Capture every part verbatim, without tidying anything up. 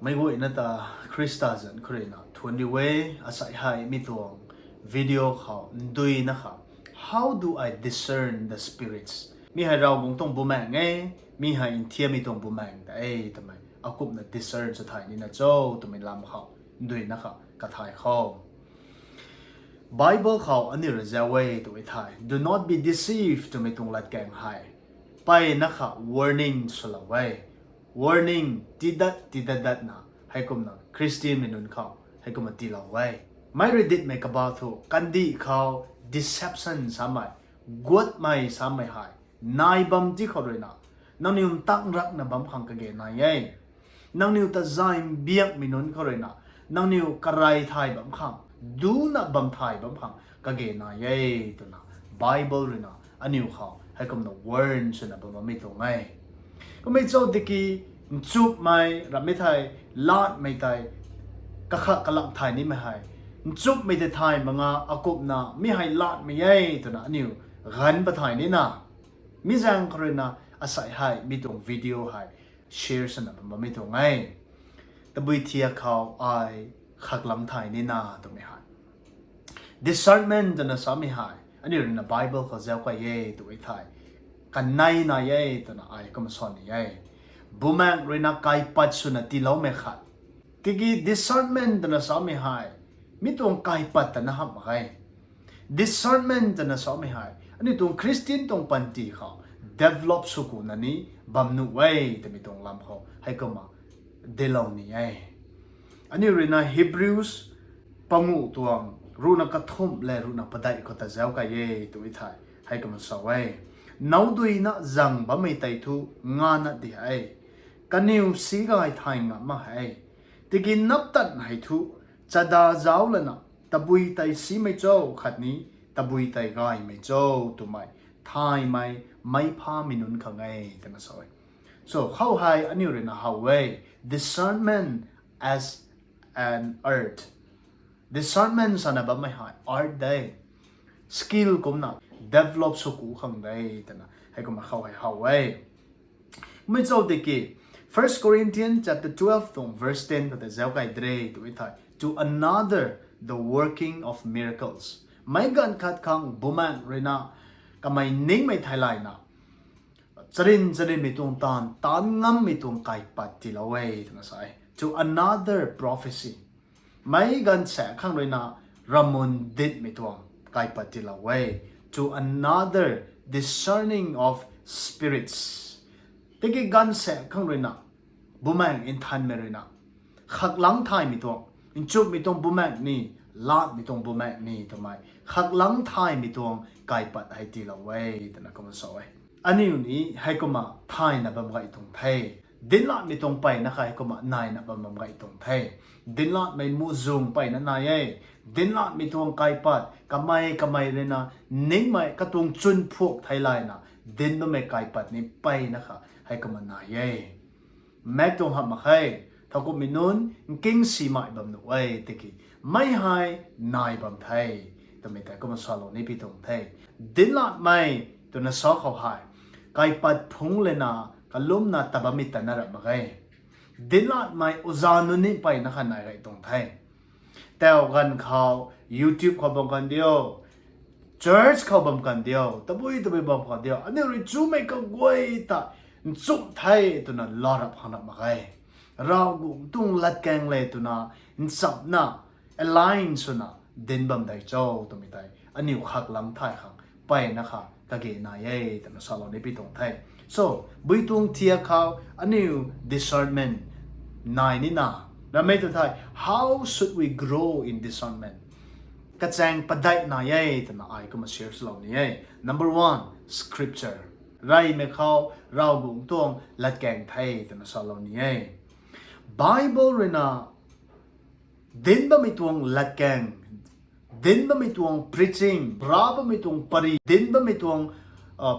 Meic guayna ta Khrista zanc khou ruina thuanc riu e. Asei hei mi tuang video khou nduina kha, How do I discern the spirits? Mi hei Ravguangc tuang bumaengc e, mi hei nthiammei tuang bumaengc ta e twmei akumna discern sw thay nina cho twmei lam khou nduina kha kathay khou Bible khou aniu rui zau e tw e thei, Do not be deceived twmei tuang latkaeng hei mpeyna kha warning swlou e. Warning tidat tidat datna heikumna Christianmei nunc khou heikumna tiilou e. Mei rui ditmei kaba thu kandih khou deception samei, guatmei samei hei nai bam ti khou ruina nangniw ntangrapna bam khang kage nai e. Nangniw ta zay mbiakmei nunc khou ruina nangniw karey thay bam khang, duna bam thay bam khang kage nai e twna Bible ruina aniu khou heikumna warn swna bam bammei tuang e. Kummei cho tiki nchupmei rammei thei, latmei tei kakhat kalam thay nimei hei, nchupmei tei thay mak nga, akumna mi hei latmei e twna aniu ganv pathay nina, mi zaeng khou ruina asei hei mi tuang video hei share swna bam bammei tuang e. Tabui thiak khou ai khaklang thay nina twmei hei discernment twna samei hei aniu ruina Bible khou zau kay e tw e thei, kanei nai e twna ai kumna sa ni e. Bumaengc ruina kaipat swna tiiloumei khat. Tiki discernment twna samei hei mi tuang kaipat ta na hamh mak e. Discernment twna samei hei aniu tuang Christian tuang panty khou develop sw kuna ni bam nuh e twmei tuang lam khou heikumna dinclou ni e. Aniu ruina Hebrews panguh tuang ruhna kathumh le ruhna padeih khou ta zau kay e tw e thei, heikumna sa e: Nowduina zang bammei tei thu ngana di e, kaniw si gay thay ngam mak e. Tiki naptan hei thu chada zauc lana, tabui tei simei cho khatni tabui tei gaymei cho twmei thaymei meic phamei nunc khang e twna sa e. So khou hei aniu ruina how e, discernment as an art. Discernment sana bammei hei art de, skill kumna develop sw ku khang de twna heikumna khou hei how e. Mei cho tiki First Corinthians chapter twelve tuang verse ten khou ta zau kay de tw e thei, To another the working of miracles. Meic ganv khat khang Bumaengc ruina kamei ningmei theilayna charyn charynmei tuang taanv taanc ngammei tuang kaipat tiilou e twna sa e. To another prophecy. Meic ganv saekc khang ruina ravmun ditmei tuang kaipat tiilou e. To another discerning of spirits. Tiki ganv saekc khang ruina Bumaengc Nthanmei ruina khaklang thaymei tuang, nchumhmei tuang bumaengc ni, latmei tuang bumaengc ni twmei khaklang thaymei tuang kaipat hei tiilou e twna kumna sa e. Aniu ni heikumna thayna bam gay tuang the. Dinclatmei tuang mpeyna kha heikumna naina bam bam gay tuang the. Dinclatmei muhzwng mpeyna nai e. Dinclatmei tuang kaipat kamei kamei ruina ningmei katuang chwn phuak theilayna dinc bammei kaipat ni mpeyna kha heikumna nai e. Maek tuang hamh mak khe, thowkumhmei nunc nkingsimei bam nuh e tiki meic hei nai bam the twmei tei kumna salou ni pi tuang the. Dinclatmei twna sa khou hei kaipat phungc lana kalumna ta bammei ta na rap mak ge. Dinclatmei oza nunc ni mpeyna kha nai gay tuang the. Tau ganv khou YouTube khou bam kan diu, church khou bam kan diu, tabui tabui bam kan diu, aniu rui chumei kaguay ta nchumh the twna laa rap khang rap mak ge. Ravguangc tuang latkaeng le twna nchamhna align swna dinc bam dei cho twmei tei aniu khaklang thay khang mpeyna kha kage nai e twna salou ni pi tuang the. So bui tuang thiak khou aniu discernment nai nina ramei tu thei, how should we grow in discernment? Kachaeng padeih nai e twna ai kumna share swlou ni e. Number one, scripture. Reymei khou Ravguangc tuang latkaeng the twna salou ni e. Bible ruina dinc bammei tuang latkaeng, dinc bammei tuang preaching, ra bammei tuang pary, dinc bammei tuang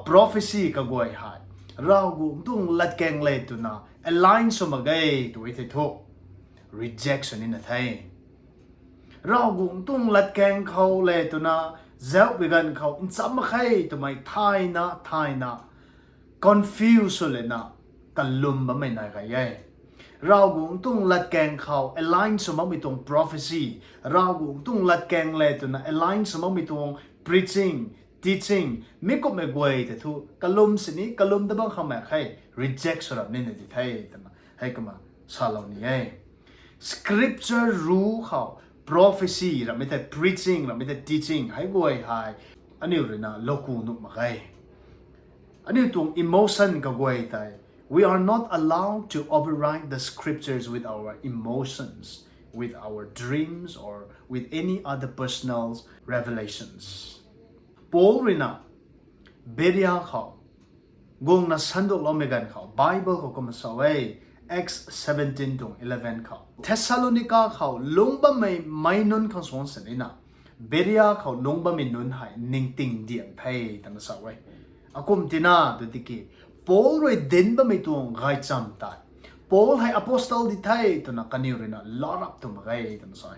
prophecy kaguay hei Ravguangc tuang latkaeng le twna align sw mak ge tw e thei thu, reject sw nina the. Ravguangc tuang latkaeng khou le twna zauc pi ganv khou nchamh mak khe twmei thayna thayna confuse sw lana kalum bammei nai gay e. Ravguangc tuang latkaeng khou align sw makmei tuang prophecy, Ravguangc tuang latkaeng le twna align sw makmei tuang preaching, teaching, mi kumhmei guay tei thu kalum sini, kalum ta bang khang mak khe, reject sw rap nina di the twna hei kumna salou ni e. Scripture rule khou prophecy ramei tei, preaching ramei tei, teaching hei guay hei aniu ruina loku nuh mak ge. Aniu tuang emotion kaguay tei, we are not allowed to override the scriptures with our emotions, with our dreams, or with any other personal revelations. Paul ruina Beria khou guangna sandukloumei ganv khou Bible khou kumna sa e, Acts seventeen tuang eleven khou, Thessalonica khou lungc bammei mei nunc khang suan sini na, Beria khou lungc bammei nunc hei ningting diang the twna sa e. Akum tina tu tiki, Paul rui dinc bammei tuang gaychamv tei, Paul hei apostle di the twna kaniw ruina larap tu mak ge twna sa e.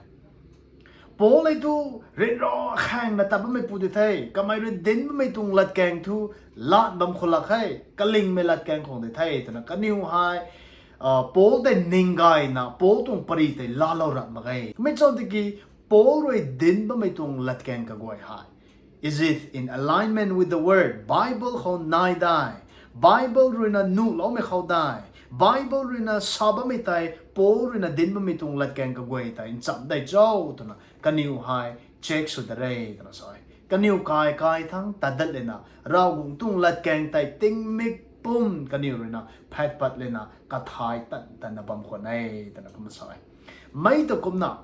Paul hei thu ryanra khangna tat bammei pu di the, kamei rui dinc bammei tuang latkaeng thu lat bam khou lak khe, kalingmei latkaeng khang di the twna kaniw hei, Paul tei ninggayna Paul tuang pary tei laalou rap mak ge. Mei chau tiki, Paul rui dinc bammei tuang latkaeng kaguay hei, is it in alignment with the word? Bible khou nai dai, Bible ruina nuhloumei khou dai, Bible ruina sa bammei tei, Paul ruina dinc bammei tuang latkaeng kaguay tei nchamc dai cho twna kaniw hei check sw da re twna sa e. Kaniw kai kai thangc tat dat lena, Ravguangc tuang latkaeng tei tingmik pum kaniw ruina phat pat lena kathay tan tanna bam khwan e twna kumna sa e. Mei ta kumna,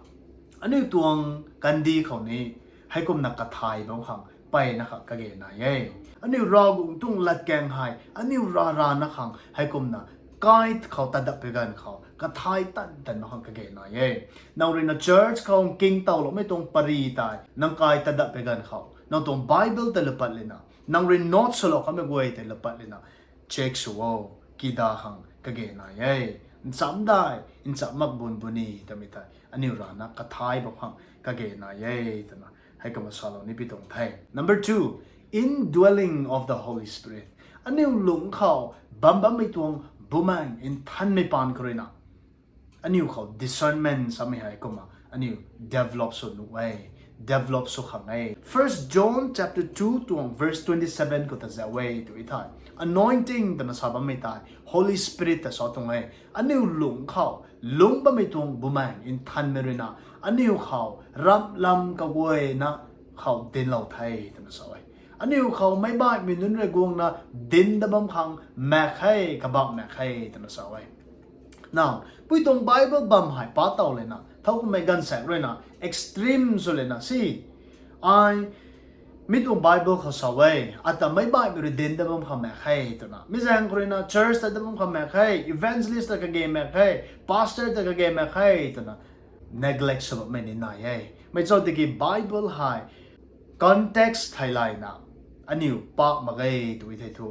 aniu tuang kandih khou ni heikumna kathay bam khang mpeyna kha kage nai e. Aniu Ravguangc tuang latkaeng hei aniu rarana khang heikumna kai khou tat dat pui ganv khou kathay tan tan bam khang kage nai e. Nang ruina church khou nkingtowloumei tuang pary tei nang kai tat dat pui ganv khou, nang tuang Bible tei lupat lena, nang rui note swlou kanmei guay tei lupat lena, check sw o, kida khang kage nai e. Nchamc dai, nchamc mak bun buni twmei tei aniu rana kathay bam khang kage nai e twna heikumna salou ni pi tuang the. Number two, indwelling of the Holy Spirit. Aniu lungc khou bam bammei tuang Bumaengh Nthanmei paan khou ruina aniu khou discernment samei hei kumna aniu develop sw nuh e, develop sw khang e. First John chapter two tuang verse twenty seven khou ta zauc e tu e thei, anointing twna sa bammei tei Holy Spirit ta sa tuang e. Aniu lungc khou lungc bammei tuang Bumaengh Nthanmei ruina aniu khou ramh lam kaguayna khou dinclou the twna sa e. Aniu khou meic baihmei nunc rui guangna dinc dat bam khang mak khe, kabamh mak khe twna sa e. Now, pui tuang Bible bam hei pa tow lena, thowkumhmei gaanvsaekc ruina extreme sw lena si, ai mi tuang Bible khou sa e, ata meic baihmei rui dinc dat bam khang mak khe twna, mi zaeng khou ruina church ta dat bam khang mak khe, evangelist ta kage mak khe, pastor ta kage mak khe twna neglect sw bammei ni nai e. Mei chau tiki Bible hei context theilayna aniu pak mak ge tu e thei thu,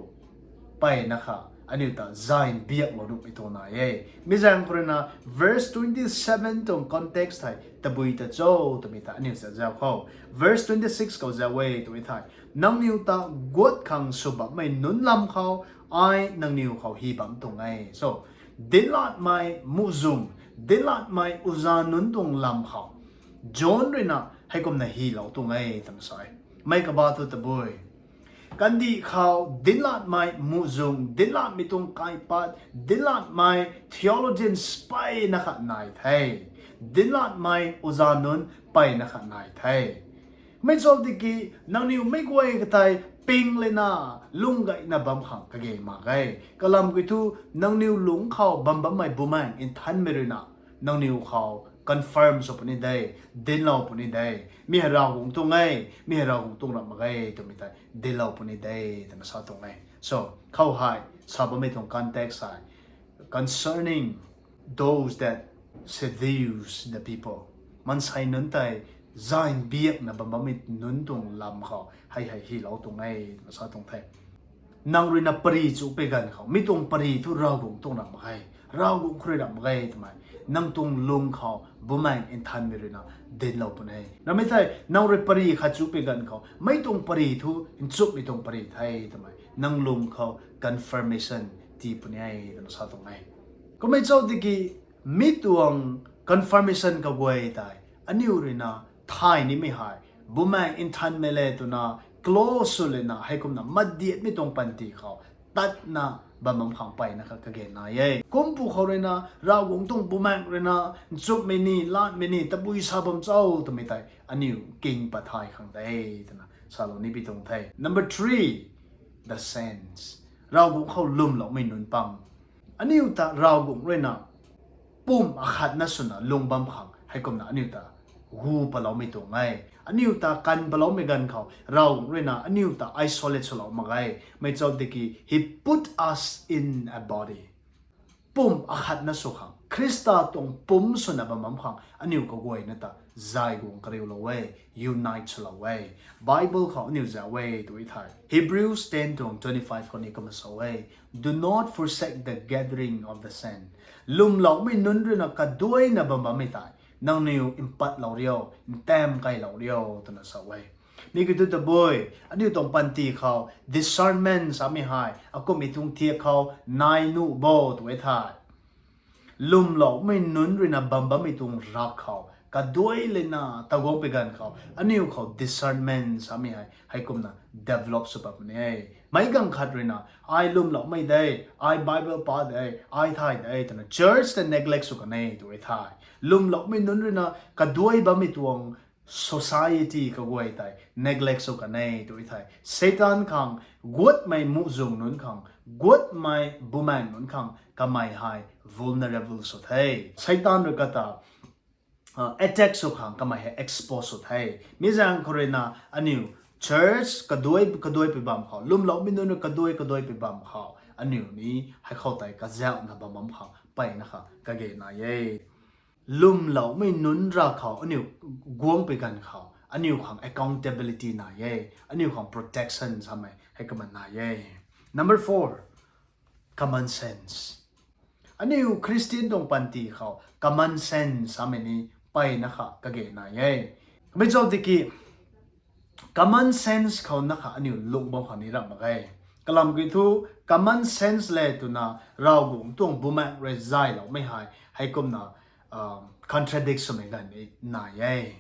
mpeyna kha aniu ta zayn biaklou nuhmei tuang nai e. Mi zaeng khou ruina verse twenty seven tuang context hei tabui ta cho twmei ta aniu sa zauc khou, verse twenty six khou zauc e tu e thei, nangniw ta guat khang sw bammei nunc lam khou ai nangniw khou hy bam tuang e. So, dinclatmei muhzwng, dinclatmei uza nunc tuang lam khou John ruina heikumna hylou tuang e twna sa e. Mei kaba thu tabui, kandih khou dinclatmei muhzwng, dinclatmei tuang kaipat, dinclatmei theologians mpeyna kha nai the, dinclatmei uza nunc mpeyna kha nai the. Mei chau tiki, nangniw meic guay katei ping lena, lung gayna bam khang kage mak ge. Kalam kiu thu, nangniw lungc khou bam bammei Bumaengh Nthanmei ruina nangniw khou confirm sw puni de, dinclou puni de, mi hei Ravguangc tuang e, mi hei Ravguangc tuang ram mak ge twmei tei dinclou puni de twna sa tuang e. So, khou hei sa bammei tuang context hei, concerning those that seduce the people, maansei nunc tei zayn biakna bam bammei nunc tuang lam khou hei hei hylou tuang e twna sa tuang the. Nang ruina pary chu pui ganv khou, mi tuang pary thu Ravguangc tuang ram mak ge, Ravguangc khou rui ram mak ge twmei, nang tuang lung khou Bumaengh Nthanmei ruina dinclou puni e. Ramei thei, nang rui pary khat chu pui ganv khou, mei tuang pary thu nchumhmei tuang pary the twmei nang lung khou confirmation tii puni e twna sa tuang e. Kummei chau tiki mi tuang confirmation kaguay tei aniu ruina thay nimei hei, Bumaengh Nthanmei le twna close sw lana heikumna madiatmei tuang panty khou tatna bam bam khang mpeyna kha kage nai e. Kumpu khou ruina Ravguangc tuang Bumaengh ruina nchumhmei ni, latmei ni, tabui sa bam cho twmei tei aniu king pat thay khang de twna salou ni pi tuang the. Number three, the sense. Ravguangc khou lwmloumei nunc pang. Aniu ta Ravguangc ruina pum akhatna swna lung bam khang heikumna aniu ta gu paloumei tuang e. Aniu ta kan paloumei ganv khou Ravguangc ruina aniu ta isolate swlou mak ge. Mei chau tiki he put us in a body. Pum akhatna sw khang, Khrista tuang pum swna bam bam khang aniu kaguayna ta zay guang kariulou e, unite swlou e. Bible khou aniu zauc e tw e thei, Hebrews ten tuang twenty five khou ni kumna sa e, Do not forsake the gathering of the saint. Lwmloumei nunc ruina kaduaina bam bammei tei nangniw mpatlou riu, ntam kailou riu twna sa e. Mi kiu thu tabui aniu tuang panty khou discernment samei hei akumhmei tuang thiak khou nai nuh bo tw e thei, lwmloumei nunc ruina bam bammei tuang rak khou kaduai lena taguangpui ganv khou aniu khou discernment samei hei heikumna develop sw pat puni e. Meic ganv khat ruina ai lwmloumei de, ai Bible pa de, ai thay de twna church ta neglect sw kan e tw e thei, lwmloumei nunc ruina kaduai bammei tuang society kaguay tei neglect sw kan e tw e thei, Satan khang, guatmei muhzwng nunc khang, guatmei bumaengh nunc khang kamei hei vulnerable sw the. Satan rui kata attack sw khang kamei hei expose sw the. Mi zaeng khou ruina aniu church kaduai kaduai pui bam khou, lwmloumei nunc rui kaduai kaduai pui bam khou aniu ni hei khou tei kazauhna bam bam khang mpeyna kha kage nai e. Lwmloumei nunc ra khou aniu guangpui ganv khou aniu khang accountability nai e, aniu khang protection samei heikumna nai e. Number four, common sense. Aniu Christian tuang panty khou common sense samei ni mpeyna kha kage nai e. Kamei chau tiki common sense khou na kha aniu lung bam khang ni ramh mak ge. Kalam kiu thu common sense le twna Ravguangc tuang bumaengh rui zayloumei hei heikumna contradict swmei ganv ni nai e.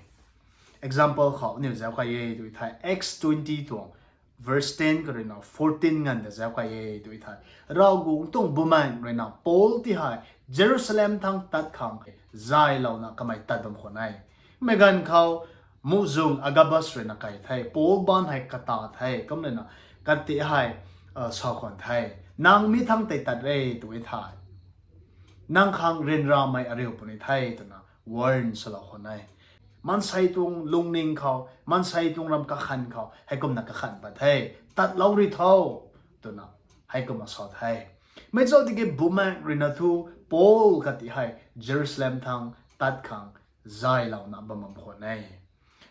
Example khou aniu zauc kai e tw e thei, Acts twenty tuang verse ten khou ruina fourteen nganv ta zauc kai e tw e thei, Ravguangc tuang bumaengh ruina Paul ti hei Jerusalem thang tat khang zaylouna kamei tat bam khwan e. Mei ganv khou muhzwng Agabus ruina kai the, Paul baanc hei kata the, kum lana kati hei sa khwan the, nang mi thang tei tat re tw e thei, nang khang ryanramei ariu puni the twna warn swlou khwan e. Maansei tuang lungning khou, maansei tuang ram kakhan khou heikumna kakhan pat the, tatlou ri tho twna heikumna sa the. Mei chau tiki bumaengh ruina thu Paul kati hei Jerusalem thang tat khang zaylouna bam bam khwan e.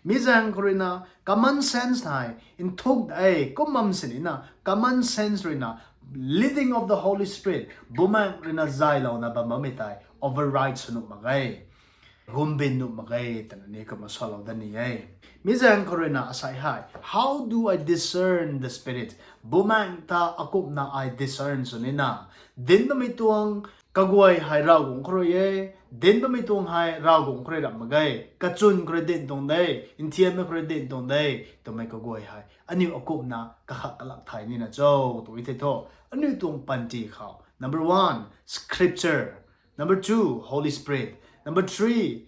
Mi zaeng khou ruina common sense hei nthuk de, kum bam sinina common sense ruina leading of the Holy Spirit, bumaengh ruina zaylouna bam bammei tei override sw nuh mak ge, gumbin nuh mak ge twna ni kumna salou dat ni e. Mi zaeng khou ruina asei hei, how do I discern the Spirit? Bumaengh ta akumna ai discern sw nina, dinc bammei tuang kaguay hei Ravguangc khou rui e, dinc bammei tuang hei Ravguangc khou rui ramh mak ge, kachwn khou rui dinc tuang de, nthiammei khou rui dinc tuang de twmei kaguay hei aniu akumna kakhat kalak thay nina cho tw e thei thu, aniu tuang panty khou number one, scripture, number two, Holy Spirit, number three,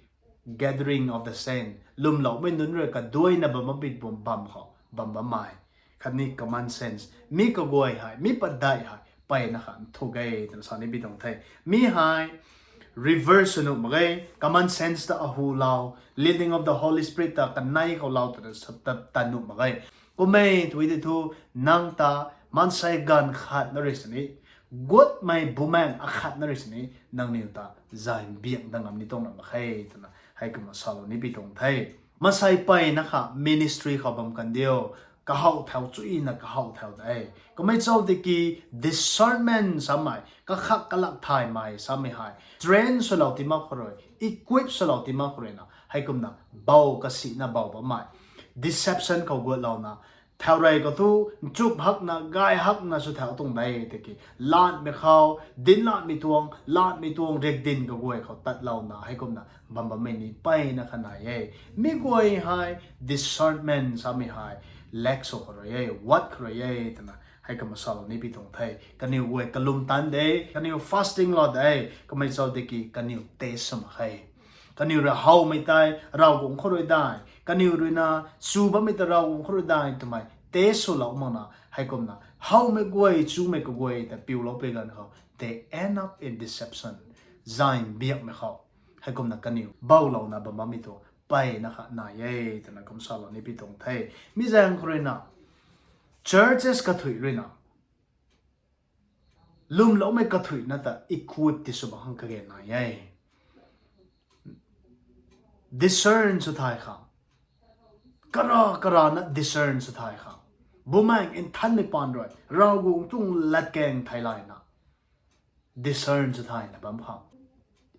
gathering of the saint, lwmloumei nunc rui kaduaina bam bam pit bam bam khou bam bammei, khatni common sense, mi kaguay hei, mi padeih hei mpeyna kha nthuk e twna sa ni pi tuang the. Mi hei reverse sw nuh mak ge, common sense ta ahulou, leading of the Holy Spirit ta kanei khou lou twna tat nuh mak ge. Kum e tw e thei thu, nang ta maansei ganv khatna rui sini, guatmei bumaengh akhatna rui sini nangniw ta zay mbiang dat ngam ni tuang na mak khe twna heikumna salou ni pi tuang the. Maansei mpeyna kha ministry khou bam kan diu, kahaw thau chuyna kahaw thau de. Kamei chau tiki discernment samei, kakhat kalak thaymei samei hei train swlou ti mak khou rui, equip swlou ti mak khou ruina heikumna bou kasina bou bammei, deception khou guatlouna Thau rey khou thu, nchup hakna, gay hakna sw thau tuang de, tiki. Latmei khou, dinc latmei tuang, latmei tuang, riakdanv kaguay khou tatlouna, heikumna, bam bammei ni mpeyna kha nai e. Mi guay hei, discernment samei hei, lack sw khou rui e, wat khou rui e, twna, heikumna salou ni pi tuang the. Kaniw guay kalum tan de, kaniw fasting lou de, kamei chau tiki, kaniw test sw mak khe. Kaniw rui howmei tei Ravguangc khou rui dai. Kaniw ruina chu bammei ta Ravguangc khou rui dai twmei test swlou makna, heikumna howmei guay, chumei kaguay ta piulou pui ganv khou, they end up in deception. Zay biakmei khou, heikumna kaniw boulouna bam bammei tu mpeyna kha nai e, twna kum salou ni pi tuang the. Mi zaeng khou ruina, churches kathuic ruina, lwmloumei kathuicna ta equip ti sw bam khang kage nai e. Discern sw thay khang. Kara karana discern sw thay khang. Bumaengh Nthanmei paan rui, Ravguangc tuang latkaeng theilayna, discern sw thayna bam khang,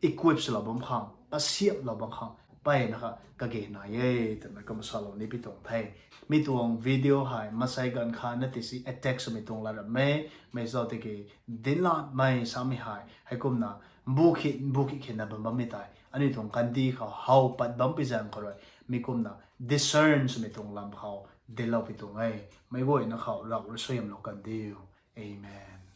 equip swlou bam khang, kasiamhlou bam khang, mpeyna kha kage nai e, twna kum salou ni pi tuang the. Mi tuang video hei, maansei ganv khat na tisi attack swmei tuang lat ram e, mei zau tiki, dinc latmei samei hei, heikumna, mbu khit, mbu khit khitna bam bammei tei, aniu tuang kandih khou how pat bam pi zaeng khou rui, mi kumna, discern swmei tuang lam khou, dinclou pi tuang e, meic guayna khou Rav rui suaihiamlou kandiu. Amen.